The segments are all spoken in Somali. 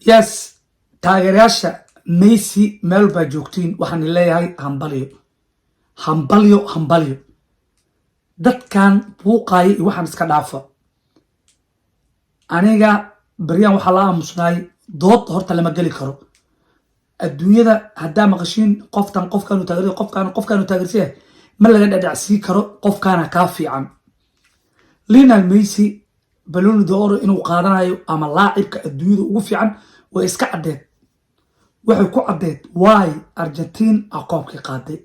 Yes, taageerayaasha Messi meel baa joogtiin, waxaan leeyahay hambalyo, hambalyo, hambalyo. Dadkan buuqaaya iyo waxaan iska dhaafa. Aniga baryan waxaa la aamusnaay, dood horta lama geli karo adduunyada. Haddaa maqashiin qoftan qofkaanu taageer, qofkaan qofkaanu taageersan yahay, ma laga dhadhacsii karo qofkaana kaa fiican. Lionel Messi Ballon d'Or inuu qaadanayo ama laacibka adduunyada ugu fiican way iska caddeed. Waxay ku caddeed waay Argentine a koobkii qaaday,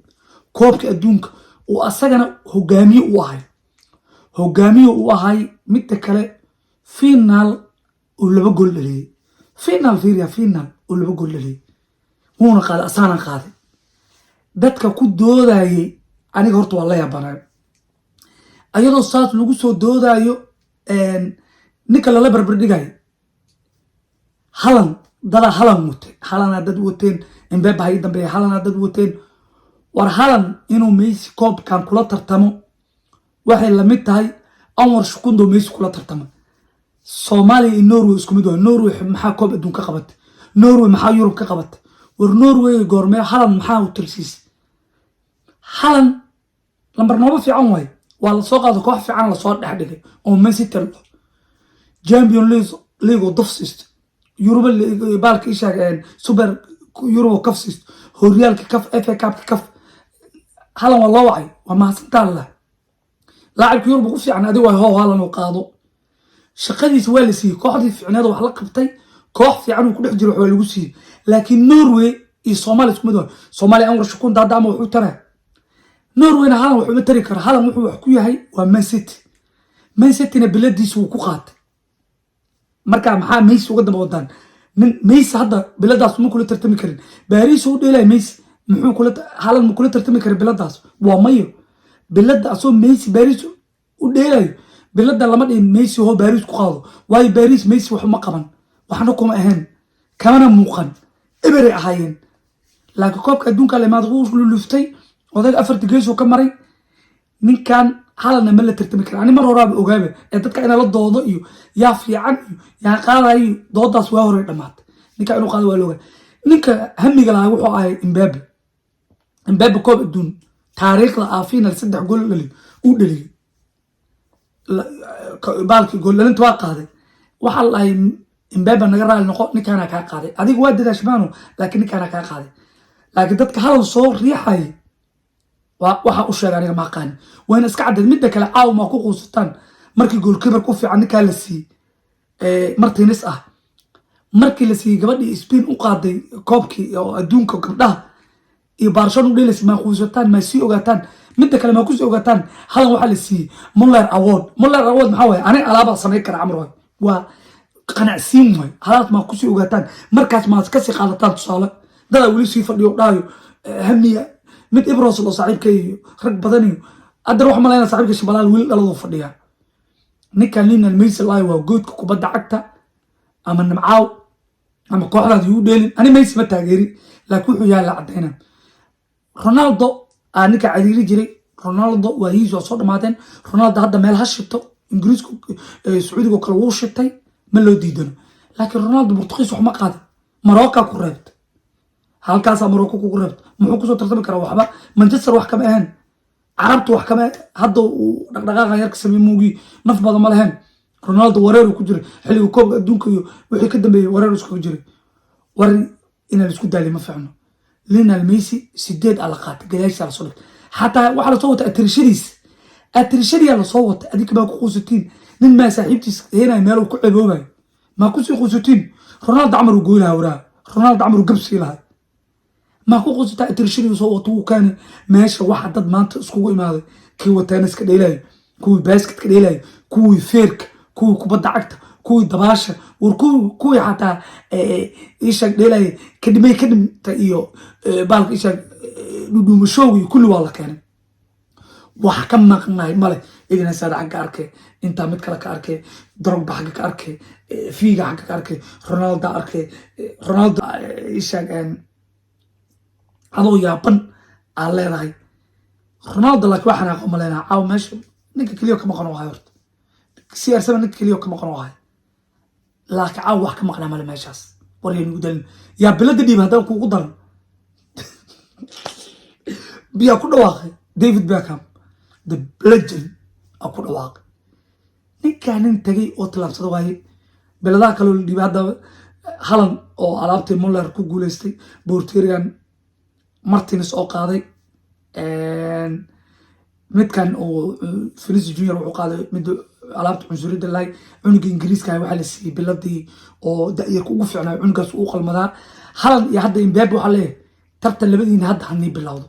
koobkii adduunka uu asagana hogaamiye u ahay, hogaamiye u ahay. Midda kale, final uu laba gool dhaliyey, final fiiriya, final uu laba gool dhaliyey, wuuna qaaday, asaana qaaday. Dadka ku doodayey aniga horta waa la yaabanay, ayadoo saas lagu soo doodayo ninka lala barbar dhigayo Haaland. Dadaa Haaland watay, Haalandaa dad wateen, Mbappe ha ii dambeeya, Haalandaa dad wateen. War Haaland inuu Messi koobkan kula tartamo waxay lamid tahay Anwar Shukundo Messi kula tartamo. Soomaaliya iyo Norway isku mid waa. Norway maxaa koob adduun ka qabatay? Norway maxaa Yurub ka qabatay? War Norway goormee Haaland maxaa u tirsiisay? Haaland lambar nooba fiican waaye, waa lasoo qaado, koox fiican lasoo dhex dhigay oo Man City la Champion League oo daf siisto, Yuruba baalka ishaag, Super Yurub oo kaf siisto, horyaalka kaf, FA Cupka kaf. Haaland waa loo wacay, waa mahadsantaa lah, laacibka Yurub ugu fiican adiga waa. How Haaland uu qaado shaqadiisa waa la siiyey, kooxdii fiicneed wax la qabtay, koox fiican uu ku dhex jiro wax waa lagu siiyey. Laakiin Norway iyo Soomaaliya isku mid waa. Soomaaliya Anwar Shukunda hadda ama wuxuu taraa, Norwayna Haaland wax uma tari karo. Haaland wuxuu wax ku yahay waa Man City. Man Cityna biladiisa wuu ku qaatay. Marka maxaa Messi uga daba wadaan? Nin Messi hadda biladaas ma kula tartami karin. Paris u dheelay Messi, muxuu kula Haaland ma kula tartami karin biladaas? Waa mayo. Bilada asoo Messi Paris u dheelayo, bilada lama dhihin Messi hoo Paris ku qaado, waayo Paris Messi wax uma qaban, waxna kuma ahayn, kamana muuqan, eberay ahaayeen. Laakiin koobka adduunka la imaada, wuu luluftay odayga, afarta geesuu ka maray. Ninkan Haalandna ma la tartami kara. Ani mar horaaba ogaaba ee dadka ina la doodo iyo yaa fiican iyo yaa qaadayo, doodaas waa hore dhamaatay. Ninka inuu qaado waa la ogaa. Ninka hamiga lahaa wuxuu ahay Mbappe. Mbappe koob adduun taariikhda ah final saddex gool dhaliyo uu dhaliyey, baalkii gool dhalinta waa qaaday. Waxaa la dhahay, "Mbappe, naga raali noqo, ninkaana kaa qaaday. Adiga waa dadaashmaano, laakiin ninkaana kaa qaaday." Laakiin dadka Haaland soo riixayay waxa u sheega aniga ma aqaani, wayna iska caddeed. Midda kale, caawa maa ku quusataan markii goalkeeper ku fiican ninkaa la siiyey, Martinez ah, markii la siiyey gabadhii Spain u qaaday koobkii oo adduunka gabdhaha iyo Barcelona u dheelaysa, maa quusataan? Maa sii ogaataan? Midda kale, maa kusii ogaataan Haaland waxaa la siiyey Muller Award. Muller Award maxaa waaye? Aniga alaabaa samayn kara camar waay, waa qanacsiin waay. Halaas maa kusii ogaataan? Markaas maad kasii qaadataan tusaale. Dadaa weli sii fadhiyo dhahayo hamiya mid Ibros loo saaxiibka iyo rag badan iyo haddana waxa malayna saaxiibka Shabalaal weli dhaladuu fadhiyaa. Ninkan Lionel Messi laay waa goodka kubadda cagta, ama nimcaaw ama kooxdaad yuu dheelin. Ani Messi ma taageeri, laakiin wuxuu yahay la cadayna. Ronaldo aa ninka cariiri jiray. Ronaldo waayihiis waa soo dhamaadeen. Ronaldo hadda meel ha shito, Ingiriisku, Sacuudiga kale wuu shitay, ma loo diidano. Laakiin Ronaldo Portugiis wax ma qaadin, Marocca ku reebta, halkaasaa Morocco kugu reebta. Muxuu kusoo tartami karaa? Waxba Manchester wax kama ahayn, Carabtu wax kama. Hadda uu dhaqdhaqaaqa yarka samey moogii, naf badan ma lahayn. Ronaldo wareer ku jiray xilliga koobka adduunka iyo wixii ka dambeeyey, wareer iskugu jiray. War inaan isku daaliy ma fiicno. Lionel Messi sideed aa la qaatay, gadaashiisa lasoo dhigtay, xataa waxaa lasoo watay atirishadiis, atirishadiyaa lasoo watay. Adinka baa ku quusatiin nin maa saaxiibtiis heenaya meel uu ku ceeboobayo, maa kusii quusatiin? Ronaldo camar uu goy lahaa, waraa Ronaldo camar uu gabsii lahaa. Maa ku quusataa? Atirishadii soo wato wuu keenay meesha. Waxa dad maanta iskugu imaaday, kii wateeniska dheelayo, kuwii basketka dheelayo, kuwii feerka, kuwii kubadda cagta, kuwii dabaasha, war kuwii xataa ishaag dheelaya kadhimay kadhimta iyo baalka ishaag dhudhuumashooga iyo kulli waa la keenay. Wax ka maqnaay male. Idin Saada xagga arkay, intaa mid kale ka arkay, Drogba xagga ka arkay, Figa xagga ka arkay, Ronaldo arkay, Ronaldo ishaag adoo yaaban aad leedahay Ronaldo. Laakiin waxaan aqoon maleynaha caawa meesha ninka keliya ka maqan oo ahay horta CR7, ninka keliya ka maqan oo ahay. Laakiin caawa wax ka maqnaa male meeshaas. Warya nugu dalin, yaa bilada dhiib haddaan kuugu daran, yaa ku dhawaaqay? David Beckham, the legend, aa ku dhawaaqay. Ninkaa nin tagay oo tilaabsada waaye. Biladaha kaloo la dhiibay hadda, Haaland oo alaabtii Muller ku guuleystay, boortierigan Martinez oo qaaday, midkan oo Vinicius Junior wuxuu qaaday mid alaabta cunsuriyadda lahay. Cunuga Ingiriiska waxaa la siiyey biladii oo da-yarka ugu fiicnaa. Cunugaas uu qalmadaa. Haaland iyo hadda Mbappe waxaa leeyahay, tartan labadiina hadda hanii bilowdo,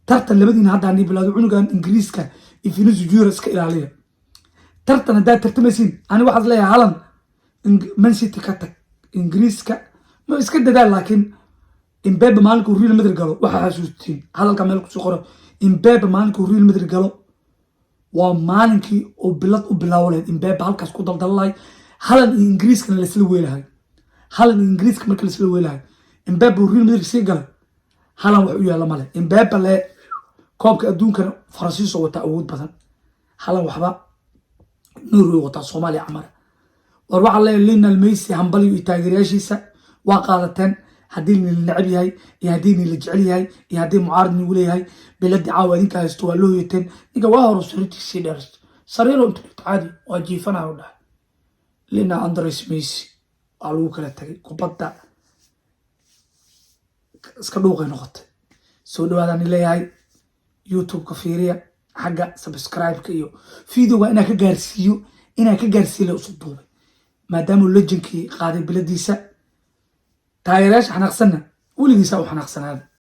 tartan labadiina hadda hanii bilowdo. Cunugan Ingiriiska iyo Vinicius Junior iska ilaaliya. Tartan haddaad tartamaysiin, ani waxaad leeyahay, Haaland, Man City ka tag, Ingiriiska ma iska dadaal. Laakiin Mbappe maalinkuu Real Madrid galo, waxaa xasuustiin, hadalka meel kusoo qoro, Mbappe maalinkuu Real Madrid galo waa maalinkii uu bilad u bilaawo lahayd. Mbappe halkaas ku daldalalahay, Haaland iyo Ingiriiskana laisla weelahay. Haaland iyo Ingiriiska marka laisla weelahay, Mbappe uu Real Madrid sii galay, Haaland wax u yaalla male. Mbappe le koobka adduunkana Faransiis oo wataa awood badan, Haaland waxba Norway wataa, Soomaaliya camara. War waxaa leeyahay, Lionel Messi hambalyo iyo taageerayaashiisa, waa qaadateen. Haddii nila necab yahay iyo haddii nila jecel yahay iyo haddii mucaarad nigu leeyahay, biladii caawa idinka haysto, waa loo hoyateen. Ninka waa hore sariirtiisii dheer, sariiro inta dhigto caadi waa jiifanaya u dhahay. Lionel Andres Messi waa lagu kala tagay, kubadda iska dhuuqay noqotay. Soo dhawaadaan leeyahay. YouTube-ka fiiriya, xagga subscribe-ka iyo videoga inaan ka gaarsiiyo la isu duubay, maadaama legendkii qaaday biladiisa. Taageerayaasha xanaaqsanna weligiisa u xanaaqsanaada.